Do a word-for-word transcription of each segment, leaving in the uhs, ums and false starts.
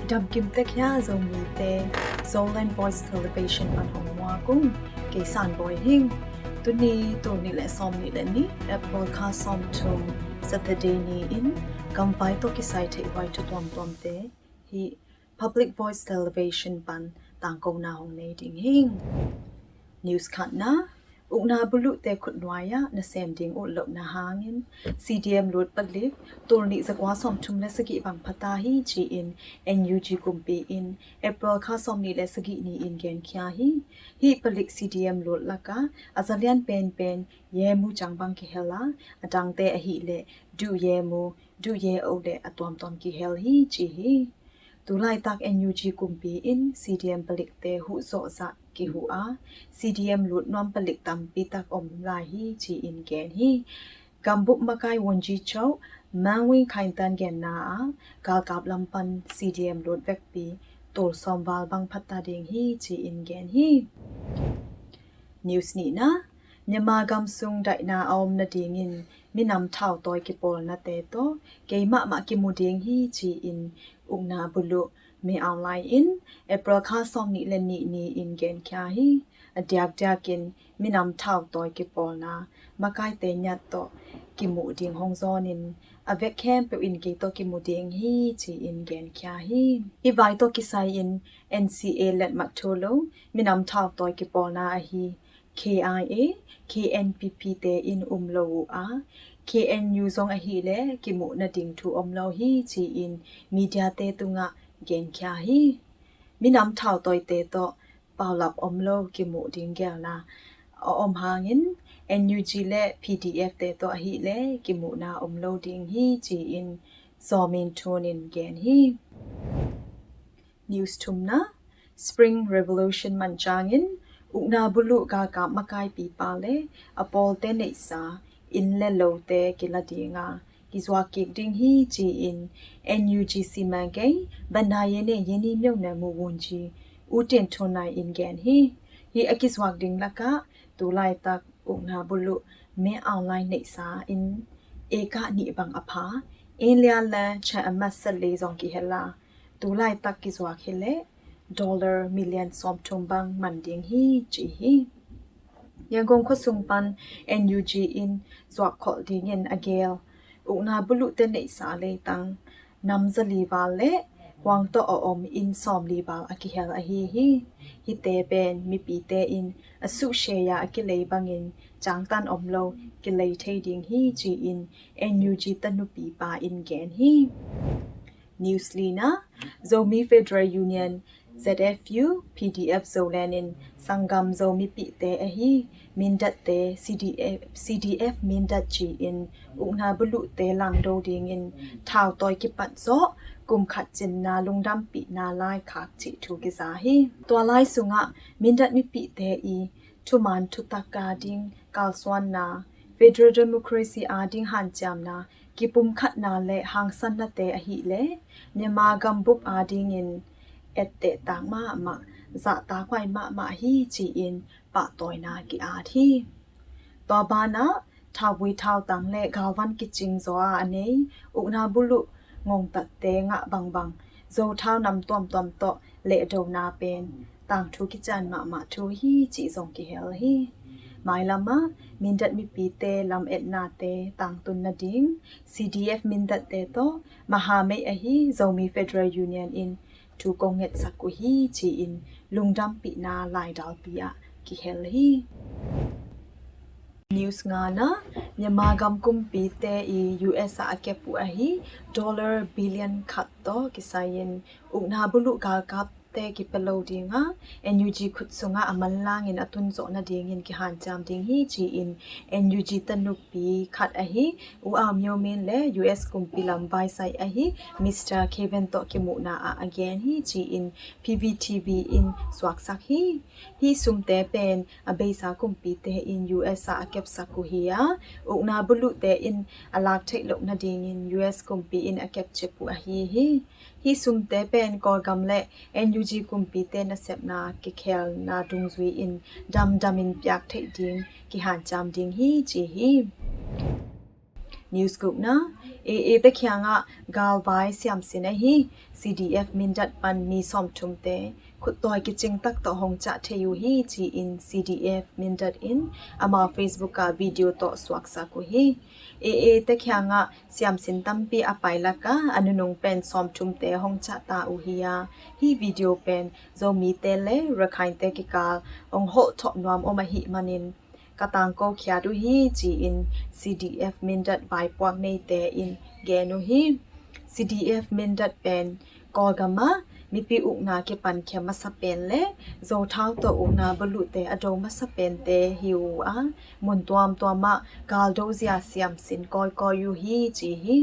Dam kim tek hia Zomite, Zoland Voice Television pan hong muak ung. Kei San Bawi hing. Tuni tul nih le sawm nih le nih, April kha sawm thum, Saturday ni-in, gamvai tawh kisai theihhuai thu tuamtuamte hih Public Voice Television pan tangkona hong nei ding hing. News khatna, ukna buluhte khutnuai-ah nasem ding utlohna hangin C D M lut palik tul nih zakua sawmthum le sagih bang phata hi ci-in N U G kumpi in April kha sawm nih le sagih ni-in genkhia hi. Hih palik C D M lut lakah a zalian penpen Yemu cang bang kihel a, a dangte ahih leh Duh Yemu, Duh Yeo le a tuamtuam kihel hi ci hi. Tulaitak N U G kumpi in C D M palikte huh zawhzah kihuh a, C D M lut nuam palik tampi tak om lai hi ci-in gen hi. Gambup makai Wungyi Cho, Maung Win Khaing Tan genna ah galkap lam pan C D M lut vekpi tul sawm val bang phata ding hi ci-in gen hi. News nihna, Myanmar gam sung daihna a om nadingin minam thautawi kipawlnate tawh kei mahmah kimu ding hi ci-in ukna buluh Min Aung Hlaing in April kha sawm nih le nih ni-in genkhia hi. A diakdiakin minam thautawi kipawlna makaite ngiat tawh kimuh ding hong zawnin a vek khempeuh in kei tawh kimu ding hi ci-in genkhia hi. Hih vai tawh kisai-in N C A letmat thu lo minam thautawi kipawlna ahi K I A, K N P P te in um lo uh a, K N U zong ahih leh kimuh nading thu om lo hi ci-in mediate tungah genkhia hi. Minam thautawite tawh paulap om lo kimuh ding gelna a om hangin N U G le P D F te tawh ahih leh kimuhna om lo ding hi ci-in Zaw Min Tun in gen hi. News thumna, Spring Revolution man ciangin ukna buluh galkap makaipipa le a pawlte neihsa inn le lote kila dinga kizuak kik ding hi ci-in N U G siman gei Banai Yene Yeni Myone Mu Wungyi U Tin Thun Nai in gen hi. Hih a kizuak ding lakah tulaitak ukna buluh Min Aung Hlaing neihsa in eka nih bang a pha, India le China Masale zong kihel a, tulaitak kizuak hileh dollar million sawmthum bang man ding hi ci hi. Yangon khuasung pan N U G in zuak kholh dingin a gel ukna buluhte neihsa leitang nam zali val le huang tawh a om inn sawmli val a kihel ahi hi. Hihte pen mipite in a suhsheya a kilei bangin cangtan om lo kilei thei ding hi ci-in N U G tanupipa in gen hi. News lina, Zomi Federal Union, Z F U, P D F Zoland in sanggam Zomipihte ahi Mindatte, C D F, C D F Mindat ci-in ukna buluhte langdo dingin thautawi kipat zawh kum khat cinna lungdampihna laikhak cih thu kiza hi. Tua lai sungah Mindat mipihte i thuman thutak ading kalsuanna, federal democracy ading hanciamna, kipumkhatna le hangsannate ahih leh Myanmar gambup adingin ettehtak mahmah, zahtakhuai mahmah hi ci-in pahtawina ki-at hi. Tua banah thauvui thautang le galvan kicing zaw a a nei ukna buluh ngongtatte ngah bangbang Zothau nam tuamtuam tawh lehdona pen tangthu kician mahmah thu hi cih zong kihel hi. Mailamah Mindat mipite lametnate tangtun nading C D F Mindatte tawh mahameih ahi Zomi Federal Union in thu kong ngetsak uh hi ci-in lungdampihna laidalpi ah kihel hi. News ngana, Myanmar gam kumpite i U S ah a kep uh ahi dollar billion khat tawh kisai-in ukna buluh galkapte kipia lo dinga N U G khut sungah a manlangin a tunzawh nadingin kihanciam ding hi ci-in N U G tanupi khat ahi U Aung Myo Min le U S kumpi lam vaisai ahi Mister Kevin tawh kimuhna ah a gen hi ci-in P V T V in suaksak hi. Hih sumte pen a beisa kumpite in U S ah a kepsak uh hi a, ukna buluhte in a lak theih loh nadingin U S kumpi in a kepcip uh ahi hi. Hih sumte pen Kawlgam le N U G kumpite nasepna kikhelna dungzui-in damdamin piak theih ding kihanciam ding hi ci hi. News gukna, A A te kiangah galvai siamsin ahi C D F Mindat pan mi sawmthumte khutdawi kicing tak tawh hong ciah thei uh hi, ci-in C D F Mindat in amau Facebook ah video tawh suaksak uh hi. A A te kiangah siamsin tampi a pai lakah a nunung pen sawmthumte hong ciah ta uh hi a, hih video pen Zomite le Rakhainte kikal hong holh thawh nuam om ahih manin ka tangko khiat uh hi, ci-in C D F Mindat vaipuak neite in gen uh hi. C D F Mindat pen Kawlgam ah mipi ukna kipankhia masa pen le Zothau tawh ukna buluhte a do masa pente hi uh a, mun tuamtuam ah galdozia siamsin kawikawi uh hi, ci hi.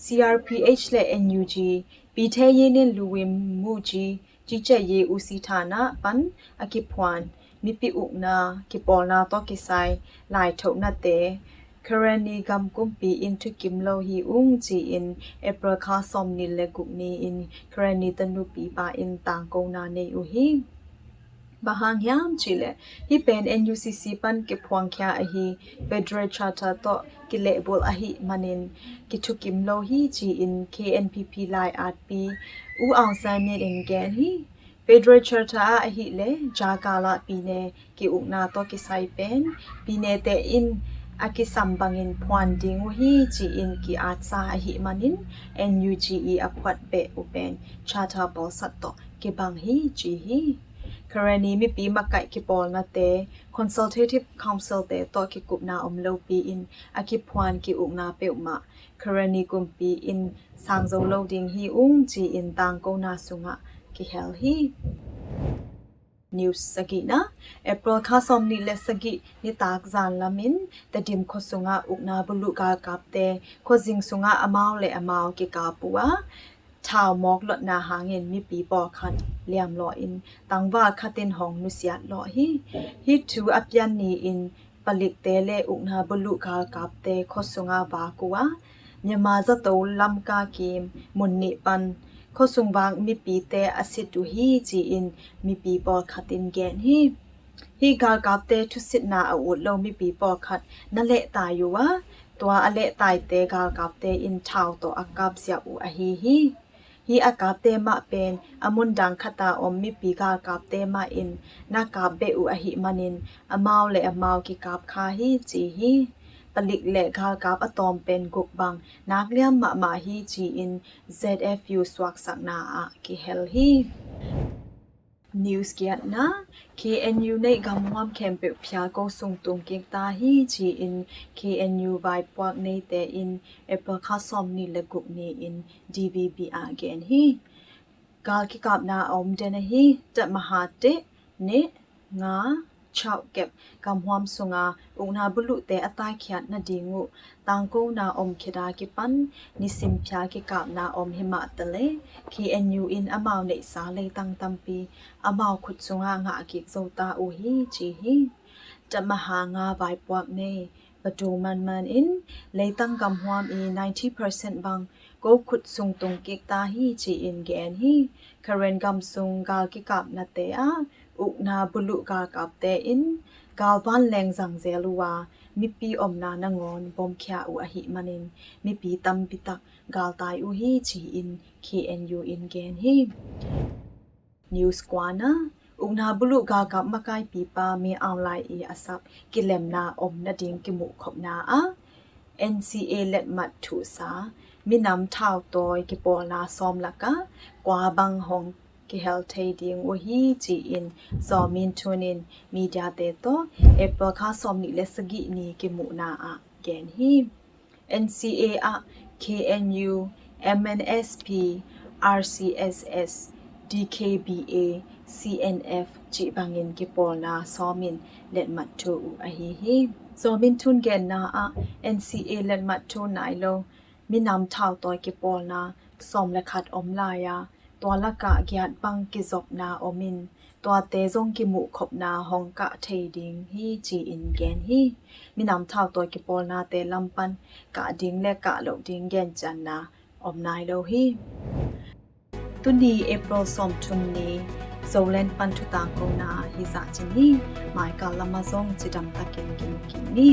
C R P H le N U G, Pi Thei Ye Nin Lwin Mu Ji, Ci Cei Ye U Si Thana pan a kiphuan mipi ukna kipawlna tawh kisai laithohnate Karenni gam kumpi in thukim lo hi ung, ci-in April kha sawmnih le guk ni-in Karenni tanupi pa in tangkona nei uh hi. Bang hang hiam cihleh hih pen N U C C pan kiphuangkhia ahi, Federal Charter tawh kilehbulh ahih manin kithukim lo hi, ci-in K N P P lai-atpi U Aung San Min in gen hi. Federal Charter ah ahileh Jagal ah pine ki-ukna tawh kisai pen pinete in a kisam bangin phuan ding uh hi, ci-in ki-atsa ahih manin N U G i a phuat beh uh pen Charter bawlsat tawh kibang hi, ci hi. Karenni mipi makaih kipawlnate Consultative Council te tawh kikupna om lopi in a kiphuan ki-ukna peuhmah Karenni kumpi in sang zo lo ding hi ung, ci-in tangkona sungah kihel hi. News sagihna, April kha sawmnih le sagih nitak zan lamin Tedim khua sungah ukna buluh galkapte khuazing sungah amau le amau kikap uh a, thau mawk lotna hangin mipi pawlkhat liamlawh in tangval khat in hong nusiat lawh hi. Hih thu a pian ni-in palikte le ukna buluh galkapte khua sungah vak uh a, Myanmar zato Lamka kim mun nih pan khua sung vak mipite a sit uh hi, ci-in mipi pawlkhat in gen hi. Hih galkapte thusitna a ut lo mipi pawlkhat na lehtai uh a, tua a lehtaite galkapte in thau tawh a kapziah uh ahi hi. Hih a kapte mah pen a mundang khata om mipi galkapte mah in na kap beh uh ahih manin amau le amau kikap kha hi, ci hi. Palik le galkap a tawm pen guk bang nak liam mahmah hi, ci-in Z F U suaksakna ah kihel hi. News giatna, K N U neih gamhuam khempeuh phial ko sung tung kik ta hi, ci-in K N U vaipuak neite in April kha sawmnih le guk ni-in D V B ah gen hi. Gal kikapna a om den ahi, Tatmaha teh, neh, nga, chauh kep gamhuam sunga ukna buluhte a taikhiat nading uh tangkona om khit a kipan nisim phial kikapna om hi mah taleh K N U in amau neihsa leitang tampi amau khut sungah ngah kik zo ta uh hi, ci hi. Tatmaha nga vaipuak nei Patu Manman in leitang gamhuam i ninety percent bang ko khut sung tung kik ta hi, ci-in gen hi. Karen gam sung gal kikapnate ah ukna buluh galkapte in galvan leng zangzel uh a, mipi omna nangawn bomkhia uh ahih manin mipi tampi tak galtai uh hi, ci-in K N U in gen hi. News kuana, ukna buluh galkap makaipipa Min Aung Hlaing i a sap kilemna om nading kimuhkhopna ah N C A letmat thuhsa minam thautawi kipawlna sawm lakah kua bang hong kihel thei ding uh hi, ci-in Zaw Min Thun in mediate tawh April kha sawmnih le sagih ni kimuhna ah gen hi. N C A ah K N U, M N S P, R C S S, D K B A, C N F cih bangin kipawlna sawmin letmat thu uh ahi hi. Zaw Min Thun genna ah N C A letmat thu nai lo minam thautawi kipawlna sawm le khat om lai a, tua lakah giat bang kizopna om in tuate zong kimuhkhopna hong kah thei ding hi, ci-in gen hi. Minam thautawi kipawlnate lam pan kah ding le kah loh ding gencianna om nai lo hi. Tuni April sawmthum ni Zoland pan thutangkona hi zah cin hi. Maikal lamah zong cidamtakin kimu kik ni.